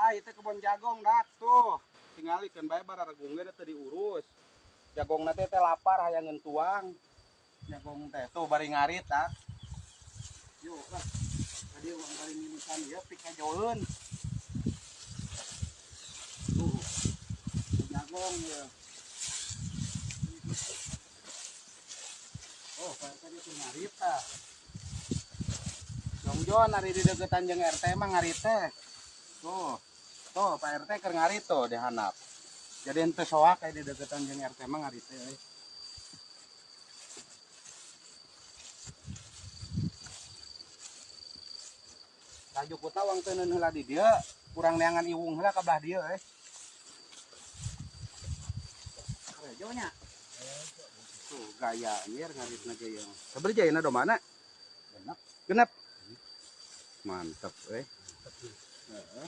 Tah, itu kebun jagong dak tuh. Tingalikeun bae bararegung ge teu diurus. Jagongna teh teh lapar hayang tuang. Jagong teh tuh bari ngarit dak. Yuk lah. Tadi urang bari ngilukan ieu pikajoeun. Tuh. Jagong ya. Oh, Pak RT itu ngarit tah. Jongjon ari di deketan jeung RT mah ngarit teh. Tuh. Tuh, Pak RT keur ngarit tuh di handap. Jadi henteu soak kayak di deketan jeung RT mah ngarit teh euy. Tah jukutna wang teu neun heula di dieu, kurang neangan iwung heula ka belah dieu euy. Rejo nya. Tuh gaya anjir ngaritna ge ieu. Sabaraha ayeuna domana? Genep. Genep. Mantep euy. Heeh.